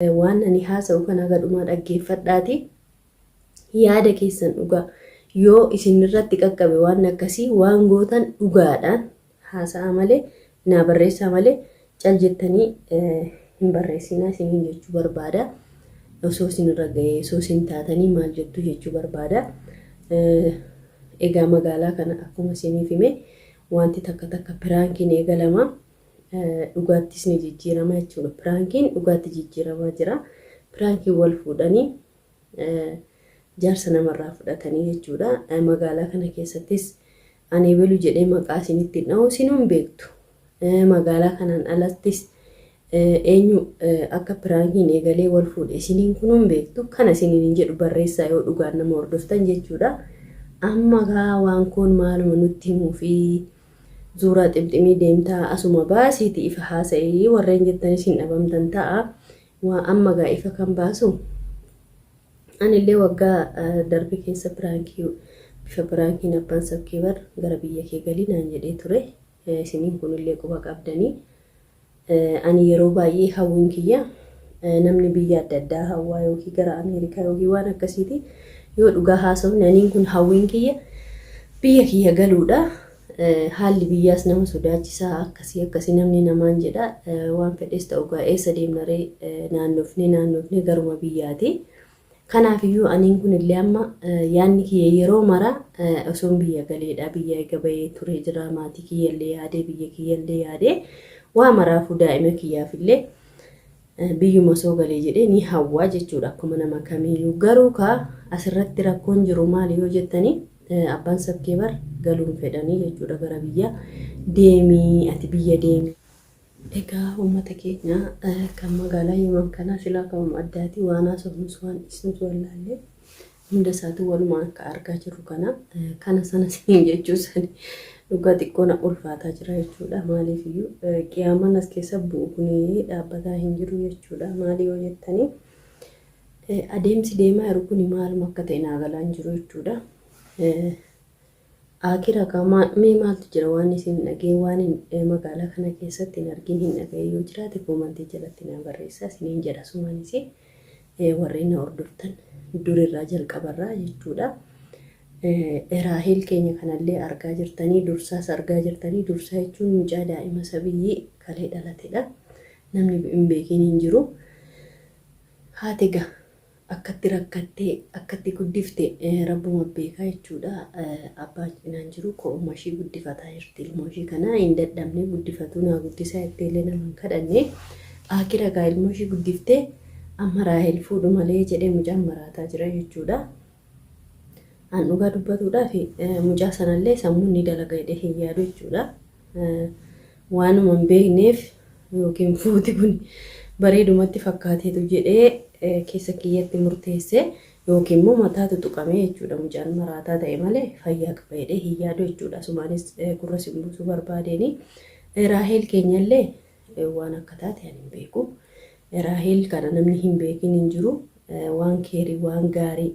Waan ani haasa'u kana haga dhumaa dhaggeeffadhaati yaada keessan dhugaa yoo isin irratti qaqqabe waan akkasii waan gootan dhugaadhaan haasa'a malee naa barreessaa malee cal jettanii hin barreessinaa isiniin jechuu barbaada. Osoo isin irra ga'ee osoo isin taatanii maal jettu jechuu barbaada. Egaa magaalaa kana akkuma isiniif hime wanti takka takka piraankiin eegalama. Dhugaattis ni jijjiirama jechuudha. Piraankiin dhugaatti jijjiiramaa jira. Piraankiin wal fuudhanii jaarsa namarraa fudhatanii jechuudha. Magaalaa kana keessattis ani ebelu jedhee maqaa isinitti hin dha'u isinuu hin beektu. Magaalaa kanaan alattis eenyu akka piraankiin eegalee wal fuudhe isiniin kunuu hin beektu. Kana isiniin hin jedhu barreessaa yoo dhugaan nama hordoftan jechuudha. Amma gaa waan koon maaluma nutti himuu fi Zuuraa ximximii deemtaa asuma baasiiti ifa haasa'i warreen jettanis hin dhabamtan ta'a. Waa amma gaa ifa kan baasu anillee waggaa darbe keessa piraankii bifa piraankiin abbaan sabkeebar gara biyya kee galii naan jedhee ture. Isiniin kunillee quba qabdanii. Ani yeroo baay'ee hawwiin kiyya namni biyya adda addaa hawwaa yookiin gara Ameerikaa yookiin waan akkasiiti. Yoo dhugaa haasofne aniin kun hawwiin kiyya biyya kiyya galuudha. Haalli biyyaas nama sodaachisaa akkasii akkasii namni namaan jedha. Waan fedhes ta'u gaa eessa deemnaree naannofnee naannofnee garuma biyyaati. Kanaafiyyuu aniin kunillee amma yaadni kiyya yeroo mara osoon biyya galeedha. Biyya eega bahee turee jira. Maatii kiyyallee yaadee biyya kiyyallee yaadee waa maraafuu daa'ima kiyyaafillee biyyuma osoo galee jedhee ni hawwaa jechuudha akkuma nama kamiiyyuu. Garuu kaa asirratti rakkoon jiru maali yoo jettanii abbaan sabkee bar galuun fedhanii jechuudha gara biyyaa deemii ati biyya deemi. Egaa uummata keenya kan magaalaa Yaman kanaa silaa kanuma addaati waan haasofnus waan dhiisnus wallaallee hunda isaatu walumaan akka argaa jirru kana kana sana siniin jechuu sani dhugaa xiqqoo na ulfaataa jira jechuudha. Maaliif iyyuu qiyaamaan as keessa bu'u kun dhaabbataa hin jiru jechuudha. Maali yoo jettanii adeemsi deemaa jiru kun maaluma akka ta'e naa galaa hin jiru jechuudha. Aakira kaa mee maaltu jira waan isin hin dhagahin waan hin magaalaa kana keessatti hin argin hin dhagahin yoo jiraate koomantii jalatti naa barreessaa isiniin jedha sumaanis warreen na hordoftan durirraa jalqabarraa jechuudha. Raahel keenya kanallee argaa jirtanii dursaas argaa jirtanii dursaa jechuun mucaa daa'ima sabiyyii kalee dhalatedha. Namni hin beekin hin jiru. Haati egaa Akkatti rakkattee akkatti guddifte rabbuma beekaa jechuudha. Abbaan cinaan jiru ko'uma ishii guddifataa jirti ilmoo ishii kana hin dadhabne guddifatuu naa guddisaa jettee illee nama hin kadhanne. Aakira gaa ilmoo ishii guddiftee amma Raahel fuudhu malee jedhee mucaan maraataa jira jechuudha. An dhugaa dubbatuudhaaf mucaa sanallee sammuun ni dalaga jedhee hin yaadu jechuudha. Waanuma hin beekneef yookiin fuuti kun bareedumatti fakkaateetu jedhee keessa kiyyatti murteesse yookiin immoo mataatu tuqamee jechuudha mucaan maraataa ta'e malee fayyaa qaba jedhee hin yaadu jechuudha. Asumaanis gurra sin buusuu barbaadeeni. Raahel keenyallee waan akka taate ani hin beeku. Raahel kana namni hin beekin hin jiru. Waan keerii waan gaarii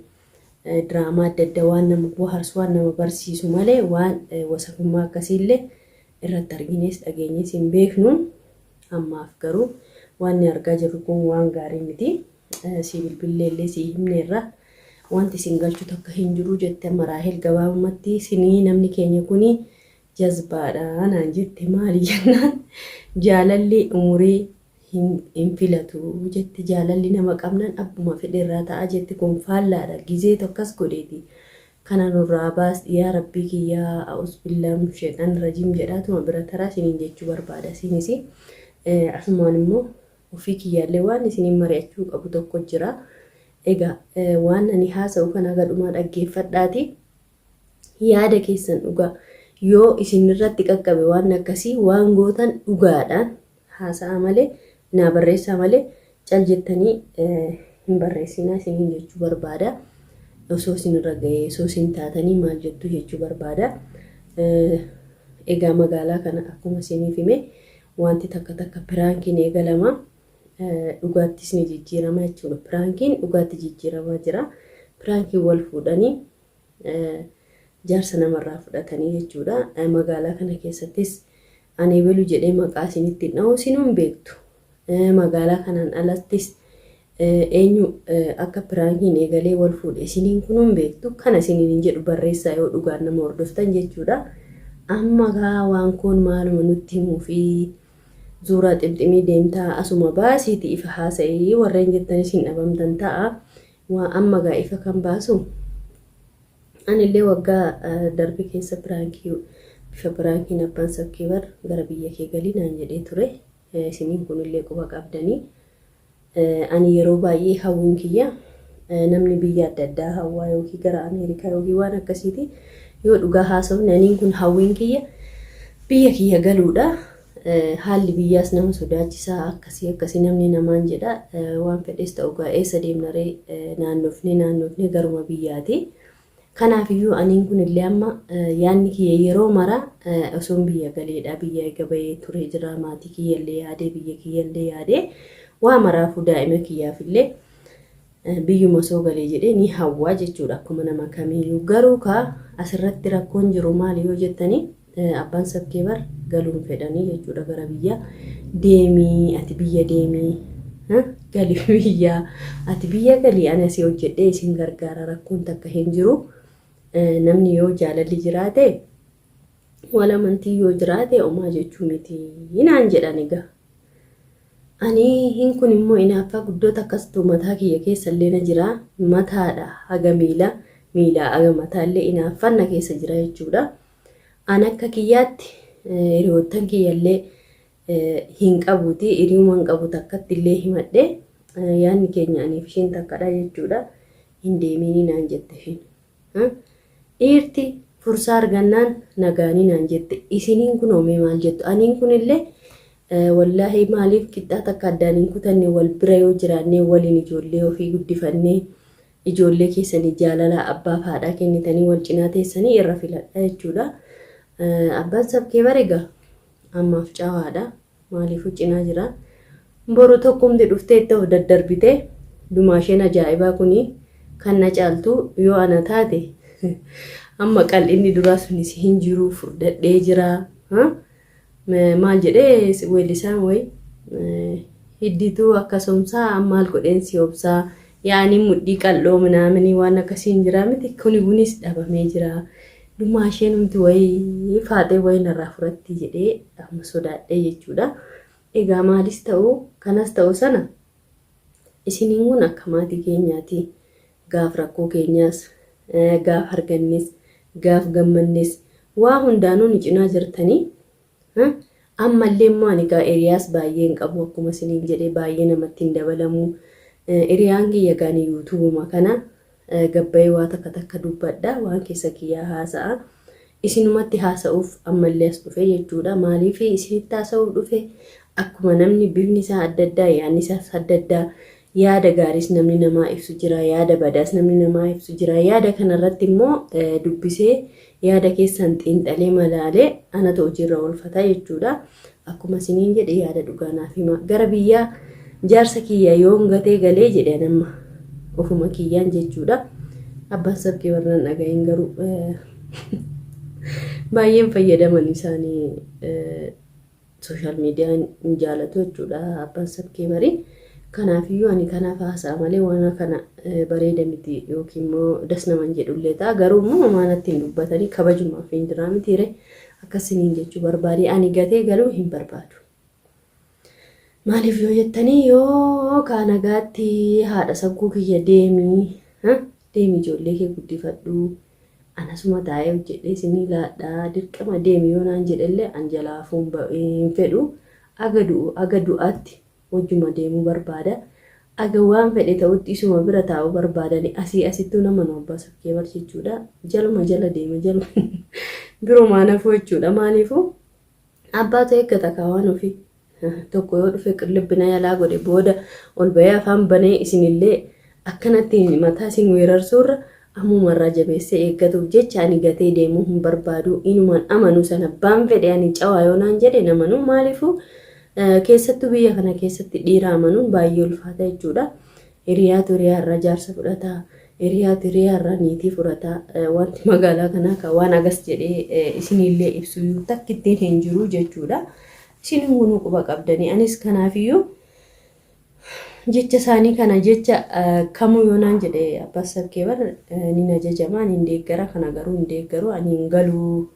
diraamaa adda addaa waan nama bohaarsu waan nama barsiisu malee waan wasakummaa akkasiillee irratti arginees dhageenyees hin beeknu. Ammaaf garuu wanni argaa jirru kun waan gaarii miti. Sii bilbilleellee sii himneerra. Wanti isin galchu takka hin jiru jette amma Raahel gabaabumatti sinii namni keenya kuni jazbaadha naan jette maali jennaan jaalalli umurii hin filatu jette jaalalli nama qabnan abbuma fedhe irraa ta'a jette kun faallaadha gizeetu akkas godheeti kana nurraa baas yaa rabbii kiyyaa a'uuzbillaa min sheexaan rajiim jedhaatuma bira taraa isiniin jechuu barbaada isinis asumaan immoo ofii kiyyaallee waan isiniin mari'achuu qabu tokko jira egaa waan ani haasa'u kana haga dhumaa dhaggeeffadhaati yaada keessan dhugaa yoo isin irratti qaqqabe waan akkasii waan gootan dhugaadhaan haasa'a malee naa barreessaa malee cal jettanii hin barreessinaa isiniin jechuu barbaada. Osoo isin irra ga'ee osoo isin taatanii maal jettu jechuu barbaada. Egaa magaalaa kana akkuma isiniif hime wanti takka takka piraankiin eegalama. Dhugaattis ni jijjiirama jechuudha. Piraankiin dhugaatti jijjiiramaa jira. Piraankiin wal fuudhanii jaarsa namarraa fudhatanii jechuudha. Magaalaa kana keessattis ani ebelu jedhee maqaa isinitti hin dha'u isinuu hin beektu. Magaalaa kanaan alattis Eenyu akka piraankiin eegalee wal fuudhe isiniin kunuun beektu kana isiniin hin jedhu barreessaa yoo dhugaan nama hordoftan jechuudha. Amma kaa waan koon maaluma nutti himuu fi zuuraa ximximii deemtaa asuma baasiiti ifa haasa'ii warreen jettanis hin dhabamtan ta'a. Waa amma gaa ifa kan baasu anillee waggaa darbe keessa piraankii bifa piraankiin abbaan sabkee bar gara biyya kee galii naan jedhee ture. Isiniin kunillee quba qabdanii. Ani yeroo baay'ee hawwiin kiyya namni biyya adda addaa hawwaa yookiin gara Ameerikaa yookiin waan akkasiiti. Yoo dhugaa haasofne aniin kun hawwiin kiyya biyya kiyya galuudha. Haalli biyyaas nama sodaachisaa akkasii akkasii namni namaan jedha. Waan fedhes ta'u gaa eessa deemna ree naannofnee naannofnee garuma biyyaati. Kanaafiyyuu aniin kunillee amma yaadni kiyya yeroo mara osoon biyya galeedha. Biyya eega bahee turee jira. Maatii kiyyallee yaadee biyya kiyyallee yaadee waa maraafuu daa'ima kiyyaafillee biyyuma osoo galee jedhee ni hawwaa jechuudha akkuma nama kamiiyyuu. Garuu kaa asirratti rakkoon jiru maali yoo jettanii abbaan sabkee bar galuun fedhanii jechuudha gara biyyaa deemii ati biyya deemii gali biyyaa ati biyya galii ani asii hojjedhee isin gargaara rakkoon takka hin jiru namni yoo jaalalli jiraate wal amantii yoo jiraate omaa jechuu miti naan jedhan egaa. Ani hin kun immoo inaaffaa guddoo takkastu mataa kiyya keessa illee na jira mataadha haga miila miilaa haga mataa illee inaaffaan na keessa jira jechuudha. An akka kiyyaatti hiriyoottan kiyyallee hin qabuuti hiriyuma hin qabu takkatti illee himadhe yaadni keenya aniif ishiin takkadha jechuudha. Hin deemiinii naan jette ishiin. Dhiirti fursaa argannaan nagaanii naan jette. Isiniin kun hoomee maal jettu? Aniin kunillee wallaahi maaliif qixxaa takka addaan hin kutanne wal bira yoo jiraannee waliin ijoollee ofii guddifannee ijoollee keessanii jaalala abbaaf haadhaa kennitanii wal cinaa teessanii irra filadha jechuudha. Abbaan sabkee bareega ammaaf cawaadha. Maaliifuu cinaa jira. Boru tokkumti dhuftee itti of daddarbite dumaasheen ajaa'ibaa kuni kan na caaltu yoo ana taate amma qal'inni duraa sunis hin jiru furdadhee jira. Maal jedhee weellisaan wayi hiddituu akka somsaa maal godheen si obsaa yaa'anii mudhii qal'oo minaaminii waan akkasii hin jiraa miti kuni kunis dhabamee jira. Dhumaa isheenumti wayii faaxee wayii narraa furatti jedhee amma sodaadhee jechuudha. Egaa maalis ta'u kanas ta'u sana isiniin kun akka maatii keenyaati. Gaaf rakkoo keenyaas, gaaf argannes, gaaf gammannes waa hundaanuu nu cinaa jirtanii. Ammallee immoo ani egaa hiriyaas baay'ee hin qabu akkuma isiniin jedhe baay'ee namatti hin dabalamu. Hiriyaan kiyya egaa ani yuutuubuma kana gabbayee waa takka takka dubbadha waan keessa kiyyaa haasa'a. Isinumatti haasa'uuf ammallee as dhufe jechuudha. Maaliif isinitti haasa'uuf dhufe? Akkuma namni bifni isaa adda addaa yaadni isaas adda addaa yaada gaariis namni namaa ibsu jira yaada badaas namni namaa ibsu jira yaada kanarratti immoo dubbisee yaada keessan xiinxalee malaalee anatu hojiirra oolfata jechuudha. Akkuma isiniin jedhe yaada dhugaa naaf hima. Gara biyyaa jaarsa kiyya yoon gatee galee jedhe anamma ofuma kiyyaan jechuudha. Abbaan sabkii warraan dhaga'een garuu baay'een fayyadaman isaanii sooshaal miidiyaa hin jaalatu jechuudha abbaan sabkee barii. Kanaafiyyuu ani kanaaf haasa'a malee waan kana bareeda miti yookiin immoo das naman jedhullee ta'a. Garuu immoo homaa natti hin dubbatanii kabajumaaf hin jiraa mitiire akkasiniin jechuu barbaade ani gatee galuu hin barbaadu. Maaliif yoo jettanii yoo kaa nagaatti haadha sagguu kiyya deemii deemi ijoollee kee guddifadhu anasuma taa'ee hojjedhee isinii laadha dirqama deemi yoo naan jedhellee an jalaa hafuu hin fedhu aga du'u aga du'aatti wajjuma deemuu barbaada aga waan fedhe ta'utti isuma bira taa'uu barbaadani asii asittuu nama nu abbaa sabkee bar jechuudha jaluma jala deema jaluma birumaan hafuu jechuudha maaliifuu abbaatu eeggata kaa waan ofii tokko yoo dhufe qillibbina yalaa godhe booda ol bahee afaan banee isinillee akkanatti mataa isin weerarsuurra ammumarraa jabeessee eeggatuuf jecha ani gatee deemuu hin barbaadu inuman amanu sana abbaan fedhe ani cawaa yoo naan jedhe namanuu maaliifuu keessattuu biyya kana keessatti dhiira amanuun baay'ee ulfaata jechuudha. Hiriyaatu hiriyaa irraa jaarsa fudhata. Hiriyaatu hiriyaa irraa niitii fudhata. Wanti magaalaa kanaa kan waan agas jedhee isinillee ibsuyyuu takkittiin hin jiru jechuudha. Isin hundinuu quba qabdanii. Anis kanaafiyyuu Jecha isaanii kana jecha kamuu yoo naan jedhe abbaan sabkee bar ni ajajama, ani hin deeggara, kana garuu hin deeggaru, ani hin galuu.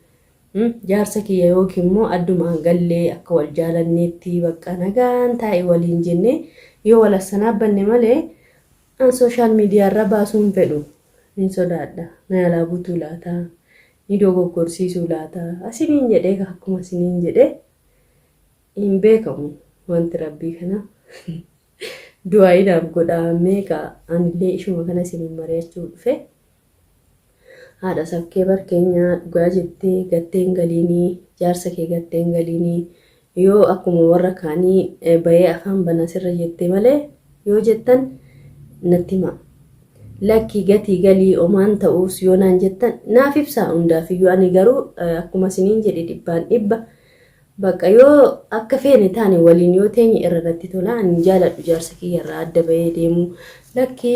Jaarsa kiyya yookiin immoo addumaan gallee akka wal jaalanneetti bakka nagaan taa'e waliin jennee yoo wal assanaabbanne malee an social media irra baasuu hin fedhu. Hin sodaadha. Na jalaa butuu laata? Ni dogoggorsiisuu laata? Asiniin jedhee akkuma asiniin jedhee hin beekamu wanti rabbii kana. Du'aayii naaf godhaa meeqa anillee ishuma kana isiniin mari'achuu dhufe. Haadha sabkee bar keenya dhugaa jettee gattee hin galiinii, jaarsa kee gattee hin galiinii, yoo akkuma warra kaanii bayee afaan bana sirra jette malee yoo jettan natti himaa. Lakkii gatii galii omaan ta'uus yoo naan jettan naaf ibsaa hundaafiyyuu ani garuu akkuma isiniin jedhe dhibbaan dhibba Bakka yoo akka feene taane waliin yoo teenye irra natti tola. Ani hin jaaladhu jaarsa kiyya irraa adda bahee deemuu. Lakki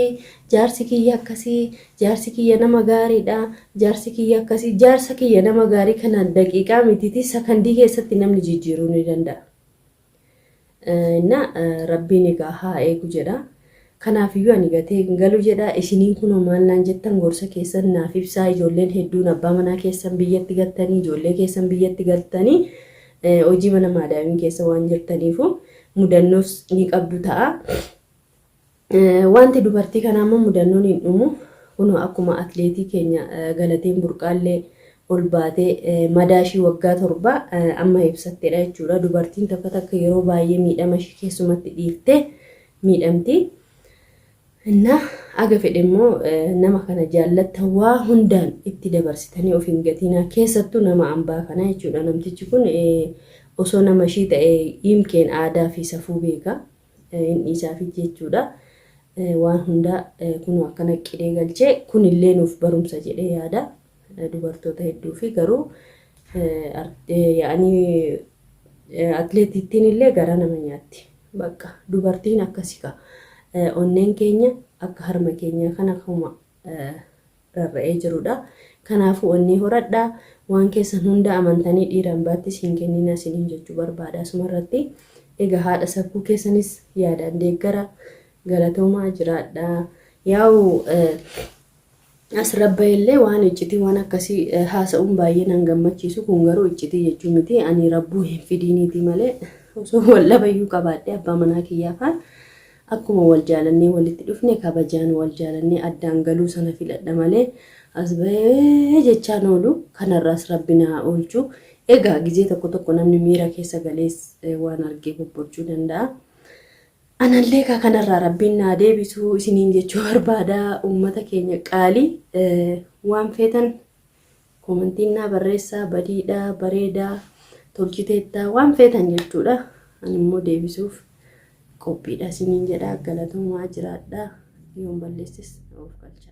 jaarsi kiyya akkasii, jaarsi kiyya nama gaariidha, jaarsi kiyya akkasii, jaarsa kiyya nama gaarii kana daqiiqaa mitiiti sakandii keessatti namni jijjiiruu ni danda'a. Na rabbiin egaa haa eegu jedha. Kanaafiyyuu ani gatee hin galu jedha. Isiniin kunoo maal naan jettan gorsa keessan naaf ibsaa. Ijoolleen hedduun abbaa manaa keessan biyyatti gattanii, ijoollee keessan biyyatti galtanii hojii mana maadaamii keessa waan jirtaniifu mudannoos ni qabdu ta'a. Wanti dubartii kanaa immoo mudannoon hin dhumu. Kunoo akkuma atleetii keenya Galateen Burqaallee ol baatee madaa ishii waggaa 7 amma ibsattedha jechuudha. Dubartiin takka takka yeroo baay'ee miidhama ishii keessumatti dhiiftee miidhamti. Inna aga fedhe immoo nama kana jaallatta waa hundaan itti dabarsitanii of hin gatinaa keessattuu nama ambaa kana jechuudha. Namtichi kun osoo nama ishii ta'e yimkeen aadaa fi safuu beeka. Hin dhiisaafi jechuudha. Waan hundaa kunoo akkana qidee galchee kunillee nuuf barumsa jedhee yaada. Dubartoota hedduu fi garuu yaa'anii atleetittiin illee garaa nama nyaatti. Bakka dubartiin akkasi ka. Onneen keenya akka harma keenyaa kana akkuma rarra'ee jirudha. Kanaafuu onnee horadhaa waan keessan hunda amantanii dhiira ambaattis hin kenninaa isiniin jechuu barbaada asumarratti. Egaa haadha sakkuu keessanis yaadaan deeggara galatoomaa jiraadhaa. Yaa'u as rabba illee waan iccitii waan akkasii haasa'uun baay'ee nan gammachiisu kun garuu iccitii jechuu miti ani rabbuu hin fidiiniiti malee osoo wal dhabayyuu qabaadhee abbaa manaa kiyyaafaan Akkuma wal jaalannee walitti dhufne kabajaan wal jaalannee addaan galuu sana filadha malee as bahee jechaan oolu kanarraas rabbi na haa oolchu. Egaa gizee tokko tokko namni miira keessa galees waan argee bobbochuu danda'a. Anallee kaa kanarraa rabbiin naa deebisu isiniin jechuu barbaada uummata keenya qaalii waan feetan Komantiin naa barreessaa badiidha bareedaa tolchiteetta waan feetan jechuudha. Ani immoo deebisuuf qophiidha isiniin jedha galatoomaa jiraadha yoon balleesses of galcha.